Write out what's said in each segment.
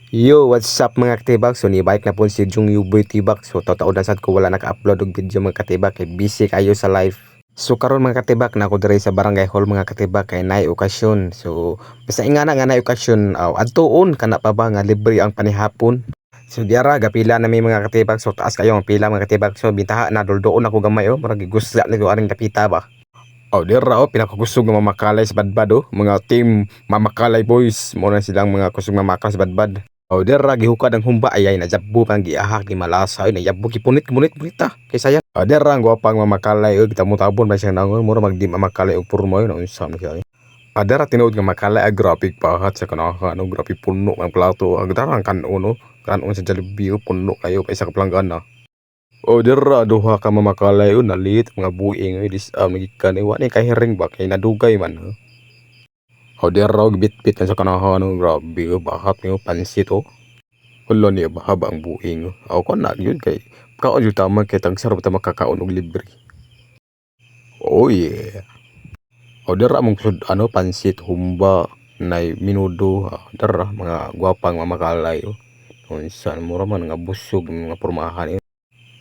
Yo, what's up, mga katibak? So ni-bike na po si Jung Yuboy Tibak. So totoo na sad ko wala naka-upload og video, mga katibak, kay busy kayo sa life. So karon, mga katibak, na ako diri sa barangay hall, mga katibak, kay naay okasyon. So basta ingana nga naay okasyon, aw adtuon kana pa ba nga libre ang panihapon. So diara gapila na mi, mga katibak. So taas kayo ang pila, mga katibak. So bintaha na dulduon ako gamay oh, murag gusla ni aring dapita ba. Oh, dira oh, pinakakusog nga mamakalay sa Badbad oh. Mga team Mamakalay Boys, mo na silang mga kusog mamakal sa Badbad. Oh, dira gihukad ang humba, ay ay najabbo pang giahak ni malasa ay najabbo gipunit punit punit ta kay saya. Oh, dira ang gwapang mamakalay og tamo-tabon ba siya nangon mura magdi mamakalay og porma yun unsa man siya. Ah, dira tinuod nga makalay, ah, grabe pahat sa kanahan no, grabe puno ang plato. Ah, dira ang kanon no, kanon sa Jollibee oh, puno kayo kay sa kaplanggana. Oh, dira duha ka mamakalay oh, nalit mga buing oy dis ah, magikan eh, wa ni kahiring ba kay nadugay man oh. Oh, dira og bitbit na sa kanahan oh, grabe oh, bahat ni oh, pansit oh. Hala niya bahaba ang buing oh. Ako na yun kay kaon jud tama kay tagsar ta makakaon og libre. Oh yeah. Oh, dira mong sud ano pansit, humba, nay minudo, ah, dira mga gwapang mamakalay oh. Unsa mura man nga busog mga pormahan eh.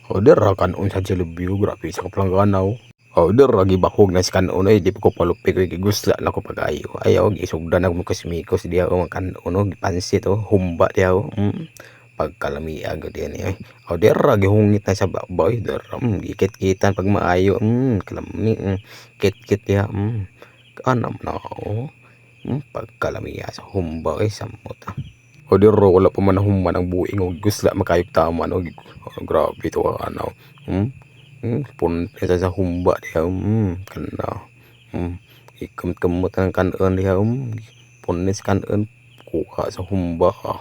Oh, dira kanon sa Jollibee oh, grabe sa kaplanggana oh. Oh, dira gibahog na sa kanon ay di pa ko palupik oy gigusla na ko pag-ayo. Ayaw gisugdan na ko mikos diha oh, kanon oh, pansit oh, humba diha oh. Pagkalamiag gud diha ni oy. Oh, dira gihungit na sa baba oy, dira gikit-kitan pag maayo, kalami, kit-kit diha. Kanam na oh. Pagkalamiya sa humba oy samot ah. O dira wala pa man nahuman ang buing og gusla makayog tama no. Oh, grabe to ano. Pun sa humba diha kana. Ikamot-kamot ang kanon diha. Punis kanon kuha sa humba. Ah.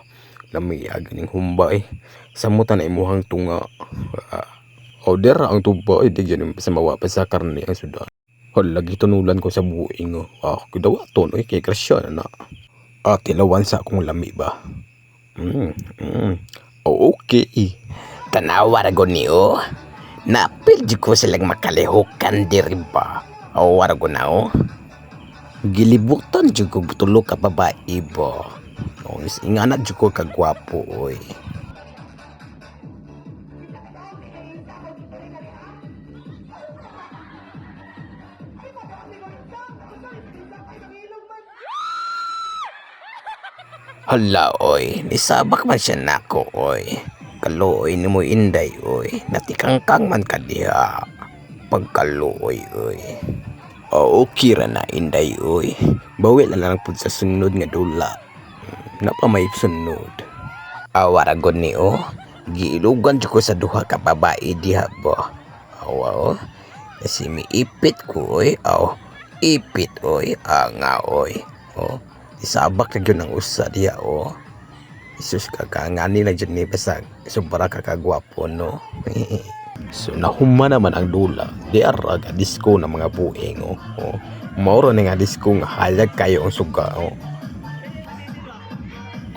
Lamiag ning humba eh. Samutan na imuhang tunga. Ah. O dira ang tuba eh di gyud sa mawa pa sa karne ang sudan. Hala gitunulan ko sa buing oh. Ah, kidawaton oy kay grasya na na. Ah, tilawan sa akong lami ba. Oh, okay. Tanawa ra gud ni oh. Napil jud ko silang makalihukan diri ba. Awa ra gud na oh. Gilibutan jud ko tulo ka babae ba. Oh, ingana jud ko kagwapo oy. Hala oy, nisabak man siya nako oy. Kaluoy nimo, Inday oy, natikangkang man ka diha. Pagkaluoy oy. Oh, okay ra na, Inday oy. Bawi na lang pud sa sunod nga dula. Napa may sunod. Awa ra gud ni oh. Giilugan jud ko sa duha ka babae diha ba. Awa oh. Kasi miipit ko oy. Aw, ipit oy. Anga oy. Oh, isabak na gyud ang usa diha oh. Isus kakangani na jud ni basta sobra ka kagwapo no. So nahuman naman ang dula. Di ara ga disco na mga buing oh. Oh. Mauro na nga disco nga halag kayo ang suga oh.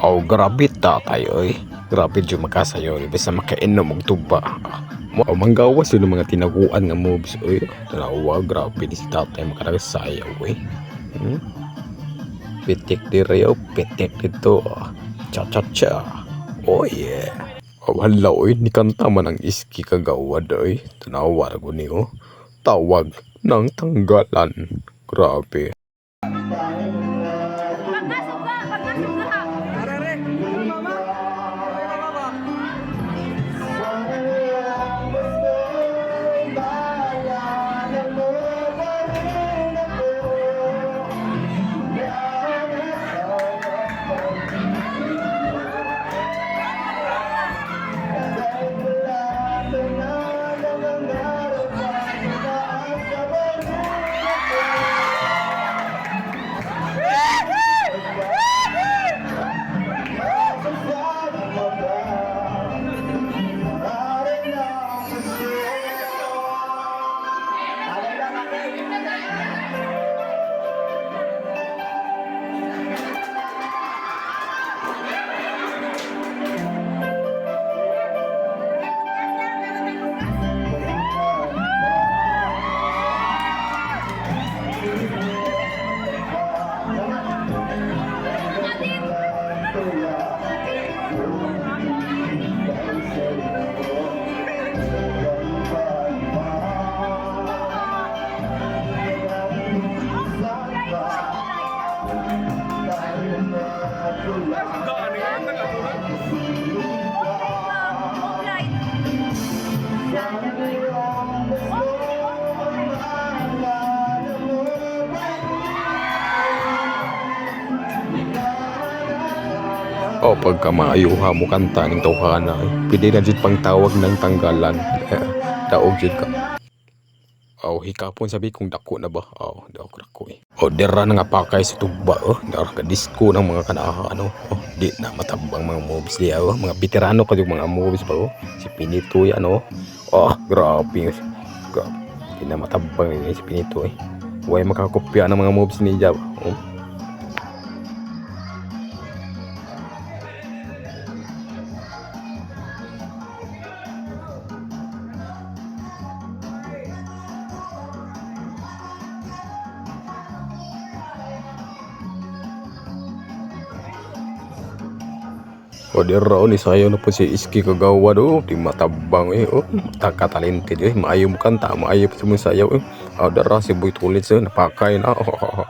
Oh, grabe tatay oy. Grabe jud makasayo basta makainom og tuba. Ah, mo manggawas yun ang mga tinaguan nga moves oy. Tanawa grabe ni si tatay makadagsayaw oy. Pitik diri oh, pitik dito. Ah. Cha cha cha. Oh yeah. Oh, hala oy, ni kanta man ang iski kagawad oy. Tanawa ra gud ni oh. Tawag ng tanggalan. Grabe. Pagkasuga, pagkasuga. O pagka maayo ha mo kanta ning tawhana eh. Pwede na jud pang tawag ng tanggalan. Eh, daog jud ka. Oh, hikapon sabi kung dako na ba. Oh, dako dako eh. Oh, dira na nga pakay sa tuba oh. Dira ka disco ng mga kanaha ano. Oh, di na matabang mga moves diya oh. Mga veterano ka yung mga moves ba oh. Si Pinito yan oh. Oh, grabe. Grabe. Di na matabang eh, si Pinito eh. Huwag makakopya ng mga moves niya ba. Oh. O dira oh, ni sayo na po si Iski Kagawad oh. Di matabang eh oh. Taka talented eh. Maayo mo kanta, maayo po sa sayaw eh. O dira si Boy Tulits eh. Napakay na. Oh.